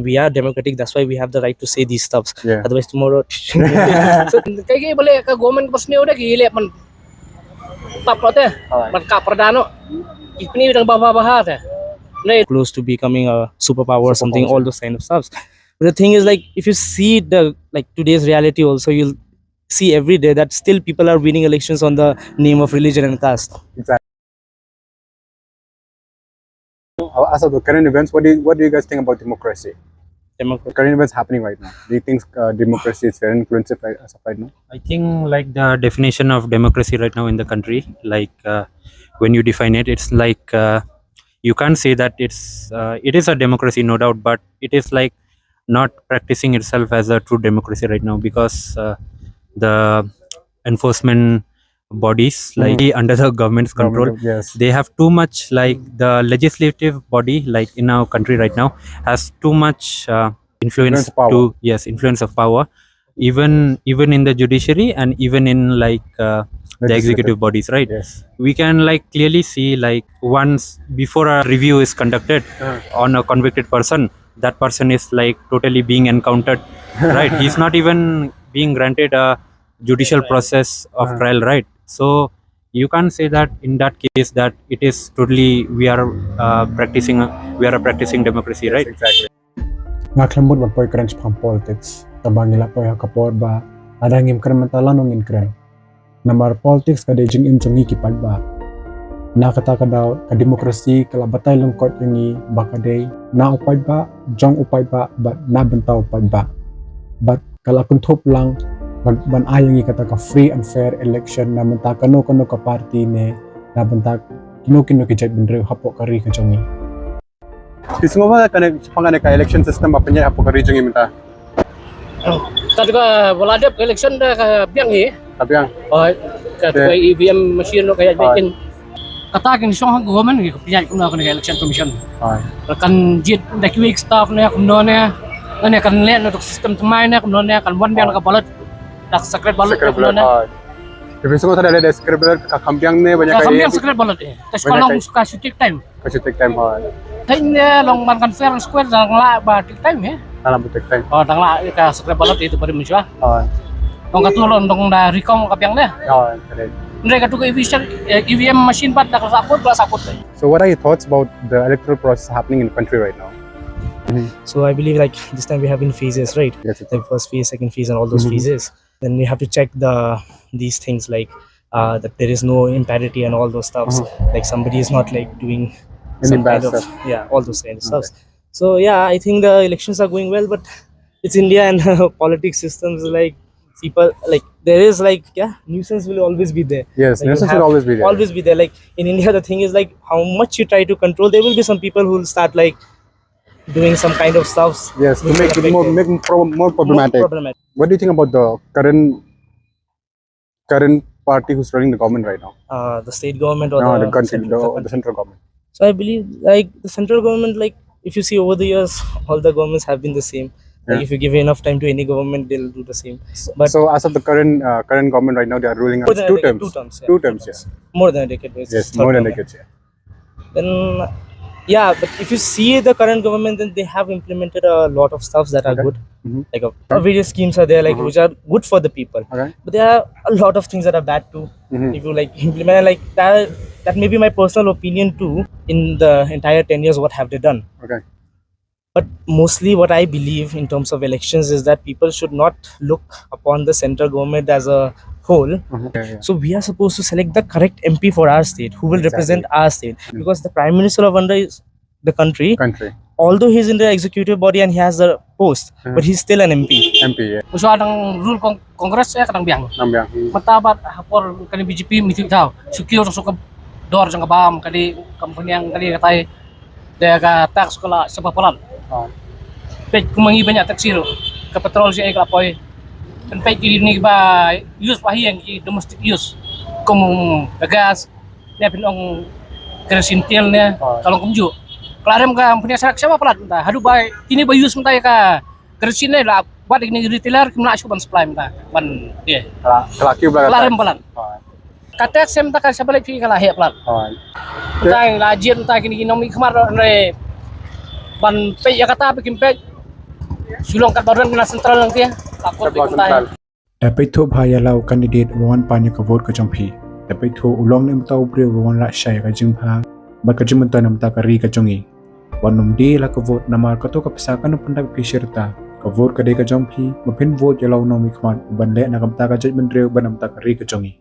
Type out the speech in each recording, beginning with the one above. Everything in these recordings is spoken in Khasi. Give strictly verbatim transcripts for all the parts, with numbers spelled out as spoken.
We are democratic, that's why we have the right to say these stuffs. Yeah. Otherwise tomorrow. So, kaei kaei ba leh ka government ba sniew de ki leh man tap lo te. Alright. Man ka pyrda no. Ipni dang ba ba ba te. Ne. Close to becoming a superpower or something, superpower, all those kind of stuffs. But the thing is, like, if you see the, like, today's reality also, you'll see every day that still people are winning elections on the name of religion and caste. Exactly. As of the current events, what do you, what do you guys think about democracy? Democracy. The current events happening right now. Do you think uh, democracy is fair and inclusive right, as of right now? I think, like, the definition of democracy right now in the country, like, uh, when you define it, it's like, uh, you can't say that it's uh, it is a democracy, no doubt, but it is, like, not practicing itself as a true democracy right now because uh, the enforcement bodies, like, under the government's control, government, yes, they have too much, like, the legislative body, like, in our country right now, has too much uh, influence. Influence power. To, yes, influence of power, even even in the judiciary and even in, like, uh, the legislative, executive bodies, right? Yes. We can, like, clearly see, like, once before a review is conducted, uh, on a convicted person, that person is, like, totally being encountered, right? He's not even being granted a judicial, right, process of, uh, trial, right? So you can't say that in that case that it is totally we are uh, practicing we are a practicing democracy, yes, right? Exactly. Nga khlem mut ban poi kren shaphang politics, tangba ngi la poi ha ka por ba lada ngim kren mynta lano ngin kren. Namar politics ka dei jingim jong ngi ki paidbah. Na kata ka daw ka democracy ka la batai lyngkot ïa ngi ba ka dei na u paidbah, jong u paidbah bad na bynta u paidbah. Bad ka la kynthup lang ban, ban ai ïa ngi kata ka free and fair election na bynta kano kano ka party ne na bynta kino kino ki jaitbynriew hapoh ka ri ka jong ngi. Phi sngew ba kane, shaphang kane ka election system ba pynïaid hapoh ka ri jong ngi mynta? Kata ka ba la dep ka election da ka biang hi. Ka biang. Oh, kata ka E V M machine ka ïaid beit kin. Kata kin shong ha government ki pynïaid kumno kane ka election commission. Kan jied da kiwei ki staff ne kumno ne. Ne kan leh na ka system thymmai ne kumno ne, kan wan biang da ka ballot. Da ka secret ballot kumno ne. Phi sngew ba da secret ballot ka kham biang ne ba ïa ka kham biang secret ballot eh. Ka shu long ka shu take time. Ka shu take time, hooid. Thik ne long ban kan fair and square dang lah ba take time eh. Dang lah ba take time. Oh, dang lah ka secret ballot itu baru muncul. Hooid. Long katu long dong da recount ka biang ne. Hooid, correct. Nre katu ka E V M, eh, E V M machine pat da ka sakut, da sakut eh. So what are your thoughts about the electoral process happening in the country right now? So I believe, like, this time we have in phases, right? Yes, it's like first phase, second phase, and all those phases. Then we have to check the these things like uh, that there is no imparity and all those stuffs. Like somebody is not, like, doing any some bad kind of stuff. Yeah, all those kind of stuffs. So yeah, I think the elections are going well, but it's India and politics systems, like, people, like, there is, like, yeah, nuisance will always be there. Yes, like, nuisance will always be there. Always be there. Like in India, the thing is, like, how much you try to control, there will be some people who will start, like, doing some kind of stuffs. Yes, to make it more, make it pro- more problematic. More problematic. What do you think about the current current party who's running the government right now? Uh, the state government or no, the, the country, central, the, the country. The central government. So I believe, like, the central government, like, if you see over the years, all the governments have been the same. Like, yeah, if you give enough time to any government, they'll do the same. But so as of the current uh, current government right now, they are ruling out two terms. Two terms, yeah. Two terms, yeah. More than a decade. Yes, more than a decade, yeah. Then, yeah, but if you see the current government, then they have implemented a lot of stuffs that are good. Like uh, various schemes are there, like, which are good for the people. But there are a lot of things that are bad too. If you, like, implement, like, that, that may be my personal opinion too. In the entire ten years, what have they done? But mostly what I believe in terms of elections is that people should not look upon the central government as a whole. Yeah, yeah. So we are supposed to select the correct M P for our state, who will represent our state. Because the Prime Minister of India is the country. Country. Although he's in the executive body and he has the post, but he's still an M P. M P, yeah. Uswa dang rule kong Congress eh ka dang biang. Dang biang. Mynta bad ha por kane B J P mi tu tau. Suki orang suka dor jong ka bam kali company yang kali katai. Dia ka tax ka la sha palat. Peit kumne ba ngi bynta tax ruh. Ka petrol shi ka la poi. Kan peit ki ni ba use ba hi yang ki domestic use. Kum ka gas. Nia pynong kerosene tiel nia ka long kumjuh. Ka la rem ka company sha palat mynta. Haduh ba kini ba use mynta ka kerosene la bad kini retailer kim lah shuh ban supply mynta ban, ye. Ka la, ka la kiew palat. Ka la rem palat. Ka tax mynta ka sha palat phi ka la heh palat. Mynta la jied mynta kini ki nongmihkhmat re ban peit ïa kata ba kim peit. Shillong katba don na central lang te. Takut. Katba central. Da peit thuh bha ïa la u candidate uba wan pan ïa ka vote ka jong phi. Da peit thuh u long ne em uta u briew uba wan rah shai ïa ka jingbha bad ka jingmyntoi na bynta ka ri ka jong ngi. Wat nym die la ka vote namar kato ka pisa kan nym pyndap ïa phi shi rta. Ka vote ka dei ka jong phi, ba phin vote ïa la u nongmihkhmat uban leh na ka bynta ka jaitbynriew bad na ka bynta ka ri ka jong ngi.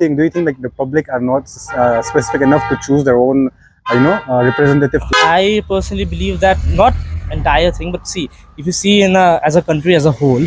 Think, do you think, like, the public are not uh, specific enough to choose their own, uh, you know, uh, representative? I personally believe that not entire thing, but see, if you see in a, as a country as a whole,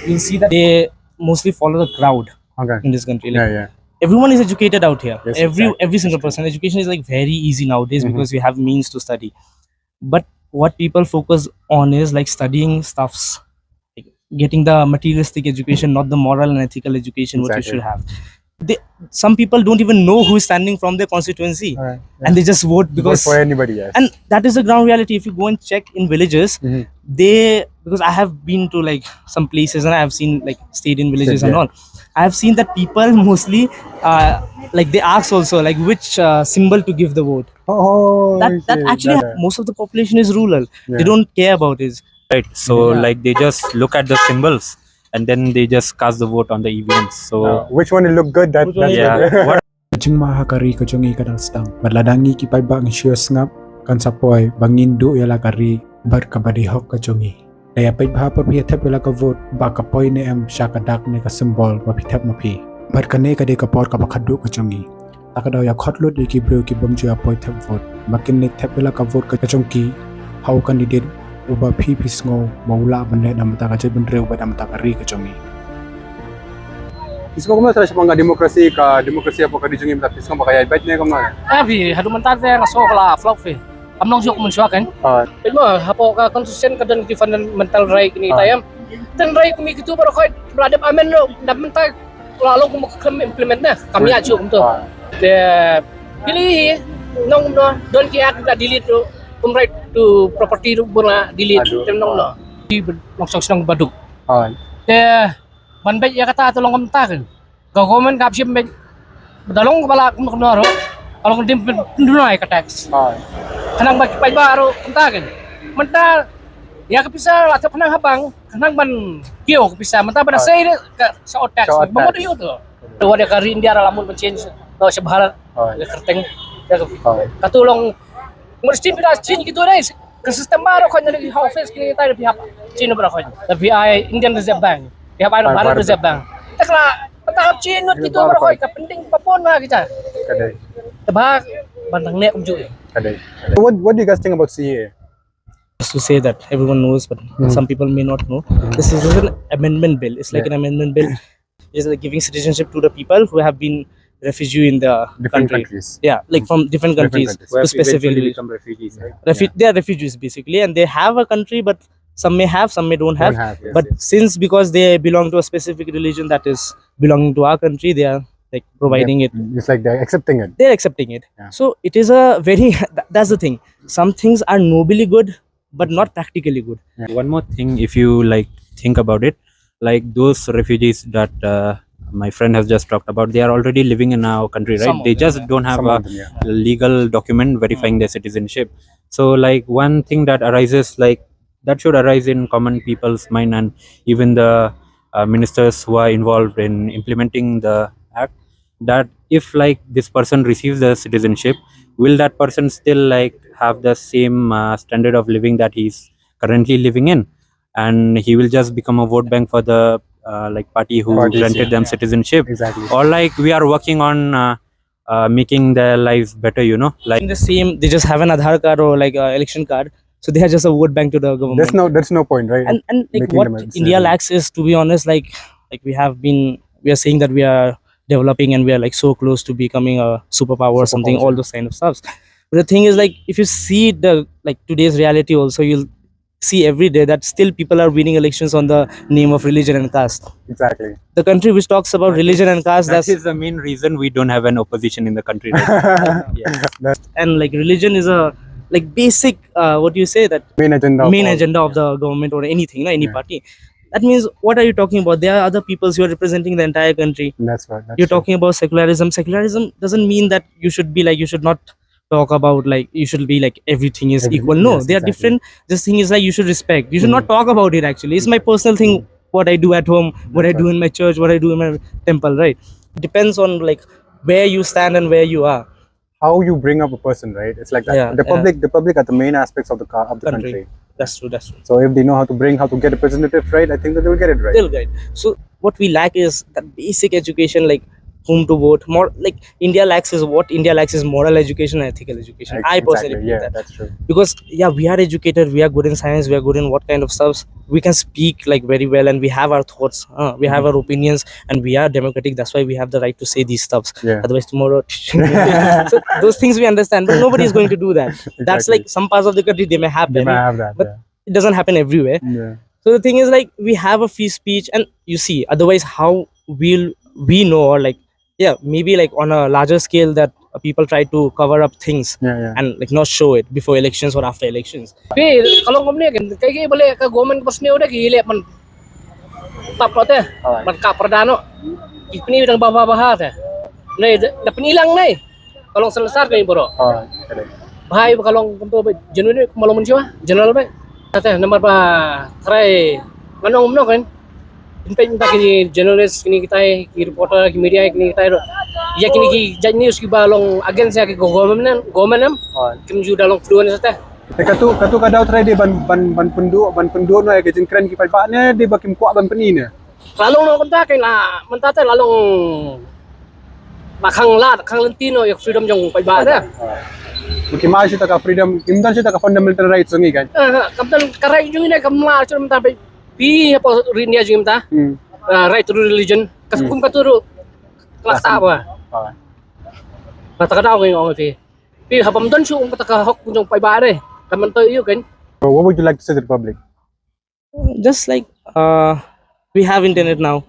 you'll see that they mostly follow the crowd. Okay. In this country. Like, yeah, yeah. Everyone is educated out here. Yes, every exactly. Every single person. Education is, like, very easy nowadays, mm-hmm, because we have means to study. But what people focus on is, like, studying stuffs, like, getting the materialistic education, not the moral and ethical education what you, exactly, should have. They, some people don't even know who is standing from their constituency, all right, yeah, and they just vote because vote for anybody, yes. And that is the ground reality. If you go and check in villages, mm-hmm, they, because I have been to, like, some places and I have seen, like, stayed in villages and, yeah, all. I have seen that people mostly, uh, like, they ask also, like, which uh, symbol to give the vote. Oh, that, I see. That actually, that, uh, most of the population is rural. Yeah. They don't care about it. Right. So, yeah, like, they just look at the symbols and then they just cast the vote on the E V Ms. So, uh, which one will look good, that, which one, that's, yeah, it. What? Ka jingma ha ka ri ka jong ngi ka dang sdang. Bad lada ngi ki paidbah ngi shu sngap, kan sa poi ba ngin duh ïa la ka ri bad kaba dei hok ka jong ngi. Da ïa peit bha por phi ïa thep ïa la ka vote ba ka poi ne em sha ka dak ne ka symbol ba phi thep ma phi. Bad kane ka dei ka por kaba khatduh ka jong ngi. Ta ka daw ïa khot lut ïa ki briew ki bym ju ïa poi thep vote ba kin leit thep ïa la ka vote ka jong ki ha u candidate uba phi phi sngew ba u lah ban leh na bynta ka jaitbynriew bad na bynta ka ri ka jong ngi. Phi sngew kumno shaphang ka democracy, ka democracy hapoh ka ri jong ngi mynta, phi sngew ba ka ïaid beit ne kumno? Ah, phi, haduh mynta te nga sngew ka la flop phi. Kam long shuh kum mynshuwa kan. Ah. Peit mo, hapoh ka constitution ka don ki fundamental right kine kita, ah, ïa. Ten right kine kitu baroh khoit ba la dep amend ruh, da mynta la long kum ka khlem implement ne. Kam ïa shuh kumto. Ah. Te phi lah nong kumno, don ki act la delete ruh, kum right to property ruh ba la delete, aduh, te nong kumno. Phi long shong shnong baduk. Ah. Te ban beit ïa kata te long kumta kan. Ka government ka hap shim beit. Ba da long kaba lah kumno kumno ruh, ka long dim pynduna ïa ka tax. Hooid. Khnang ba ki paidbah ruh kumta kan. Mynta ïa ka pisa la thep khnang ha bank, khnang ban kiew ka pisa, mynta ba da sei ka sha tax. Sha tax. Ba mut ïa u tu. Te wat ïa ka ri India ruh la mut ban change, to sha Bharat. Hooid. Ïa ka kyrteng. Ïa ka. Hooid. Katu long mut shin phi da shin kitu dei. Ka system baroh khoit na ki office ki tai phi hap shin baroh khoit. Phi ai Indian Reserve Bank. Phi hap ai Bharat Reserve Bank. Te ka la, ta hap shin ngut kitu baroh khoit, ka pending ba pun ma kita. Ka dei. Te ba ban tang ne kumjuh. Ka dei. So what, what do you guys think about C A A? Just to say that everyone knows, but, hmm, some people may not know. Hmm. This is an amendment bill. It's like, yeah, an amendment bill is, like, giving citizenship to the people who have been refugee in the, different country, countries. Yeah, like, from different, different countries, countries. Who have specifically eventually become refugees, right? Refu-, yeah, they are refugees basically, and they have a country, but some may have, some may don't have. Don't have, yes, but yes, since, because they belong to a specific religion that is belonging to our country, they are, like, providing, yeah, it. It's like they're accepting it. They're accepting it. Yeah. So it is a very, tha-, that's the thing. Some things are nobly good, but not practically good. Yeah. One more thing, if you, like, think about it, like, those refugees that, uh, my friend has just talked about, they are already living in our country, right? Some of them, yeah. They just don't have a legal document verifying their citizenship. So, like, one thing that arises, like, that should arise in common people's mind and even the, uh, ministers who are involved in implementing the act, that if, like, this person receives the citizenship, will that person still, like, have the same, uh, standard of living that he's currently living in, and he will just become a vote bank for the, uh, like, party who granted them citizenship? Exactly. Or, like, we are working on, uh, uh, making their lives better, you know, like, in the same, they just have an Aadhaar card or, like, uh, election card, so they are just a vote bank to the government. There's no, there's no point, right? And, and, like, what India lacks is, to be honest, like, like, we have been, we are saying that we are developing and we are, like, so close to becoming a superpower or something, all those kind of stuffs. But the thing is, like, if you see the, like, today's reality also, you'll see every day that still people are winning elections on the name of religion and caste. Exactly. The country which talks about religion and caste, that is the main reason we don't have an opposition in the country right now. Yes. And, like, religion is a, like, basic, uh, what do you say, that main agenda of the government or anything, na, any party. That means, what are you talking about? There are other peoples, you are representing the entire country. That's right. You're talking about secularism. Secularism doesn't mean that you should be, like, you should not talk about, like, you should be like, everything is equal. No, they are different. This thing is like, you should respect. You should not talk about it actually. It's my personal thing, what I do at home, what I do in my church, what I do in my temple, right? Depends on, like, where you stand and where you are. How you bring up a person, right? It's like that. Yeah, the yeah. public, the public are the main aspects of the car of the country. That's true. That's true. So if they know how to bring, how to get representative, right? I think that they will get it right. They'll get. So what we lack is that basic education, like, whom to vote. More like, India lacks is, what India lacks is moral education and ethical education. I personally Exactly. believe Yeah, that. That's true. Because, yeah, we are educated, we are good in science, we are good in what kind of stuffs. We can speak, like, very well, and we have our thoughts, uh, we have our opinions, and we are democratic. That's why we have the right to say these stuffs. Yeah. Otherwise, tomorrow, so those things we understand, but nobody is going to do that. That's Exactly. Like, some parts of the country they may happen, They might have that. but Yeah. it doesn't happen everywhere. Yeah. So the thing is, like, we have a free speech, and you see, otherwise, how will we know? Or, like, yeah, maybe, like, on a larger scale, that uh, people try to cover up things Yeah. Yeah. and, like, not show it before elections or after elections. Phi ka long kumne kan kai ki bale ka government ka sniew da ki leh man tap lo te man ka pradano ki pni dang ba ba ba te ne da pni lang ne ka long selesar ne bro Oh, correct. Bhai ba ka long kumto ba genuine ba long man jiwa general ba te namar ba trai nganong mno kan Pynpeit mynta kini journalist kini kitai ki reporter ki media kini kitai ro. Ya kini ki jait news ki ba long against ya ki government government em. Kim ju da long fluent sa te. Te katu katu ka daw trai de ban ban ban pynduh ban pynduh no ya ka jingkren ki paidbah ne de ba kim kwah ban pyni ne. La long no kumta kai la mynta te la long ba khang lad khang lenti no ya freedom jong paidbah te. Ki ma shi ta ka freedom, kim don shi ta ka fundamental rights ngi kan. Kam don ka right jong ne kam la chum ta pi hapo India jong ta. Right to religion. Ka kum ka turu. Kelas ta ba. Na ta ka daw ngi ong phi. Phi hapam don shu um ta ka hok jong paidbah re. Ka man to yu kan. So what would you like to say to the public? Just like, uh, we have internet now,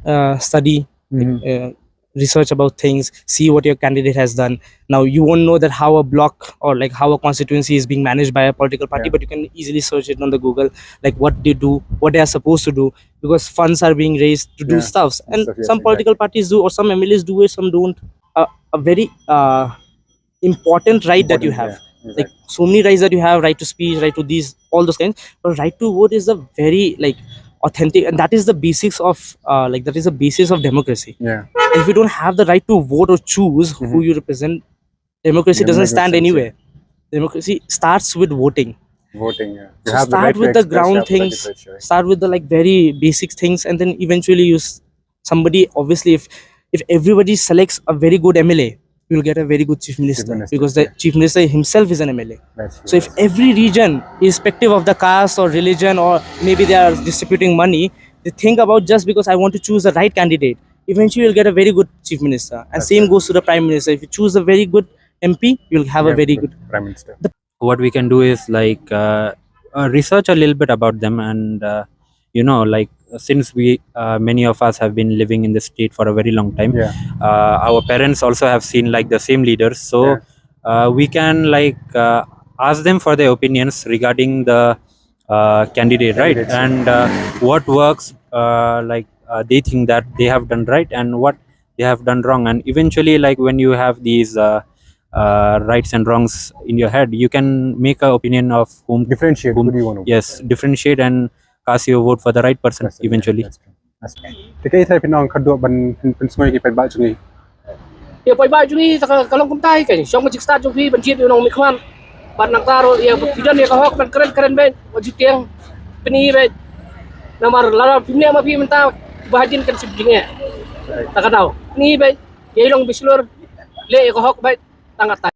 uh, study, uh, research about things, see what your candidate has done. Now you won't know that how a block or, like, how a constituency is being managed by a political party, but you can easily search it on the Google, like, what they do, what they are supposed to do, because funds are being raised to do stuffs, and some political parties do, or some M L As do it, some don't. Uh, a very uh, important right that you have. Like, so many rights that you have, right to speech, right to these, all those kinds. But right to vote is the very, like, authentic, and that is the basics of, uh, like, that is the basis of democracy. Yeah. If you don't have the right to vote or choose who you represent, democracy doesn't stand anywhere. Democracy starts with voting. Voting. Yeah. So start with the ground things. Start with the, like, very basic things, and then eventually you s- somebody, obviously, if if everybody selects a very good M L A, you'll get a very good chief minister, because the chief minister himself is an M L A. So if every region, irrespective of the caste or religion, or maybe they are distributing money, they think about, just because I want to choose the right candidate, eventually you'll get a very good chief minister. And same goes to the prime minister. If you choose a very good M P, you'll have a very good Prime Minister. What we can do is, like, uh, uh, research a little bit about them, and uh, you know, like, since we uh, many of us have been living in the state for a very long time, Yeah. uh, our parents also have seen, like, the same leaders, so Yeah. uh, we can, like, uh, ask them for their opinions regarding the uh, candidate, right? Candidates, yeah. And uh, what works, uh, like, uh, they think that they have done right and what they have done wrong, and eventually, like, when you have these uh, uh, rights and wrongs in your head, you can make an opinion of whom Differentiate. whom Who do you want to? Yes, differentiate and cast your vote for the right person eventually. Te ka ithai pynong khadduh ban pynsngoi ki paidbah jong ngi. Ïa paidbah jong ngi ta ka long kumta hi kan. Shong ka jingstad jong phi ban jied ïa u nongmihkhmat. Bad nangta ruh ïa phi don ïa ka hok ban kren kren bad wat ju tieng. Pyni bad. Namar lada phim leh ma phi mynta ba hadien kan shu jingeh. Ta ka daw. Pyni bad. Ïa i long bislur. Leh ïa ka hok bad tang katta.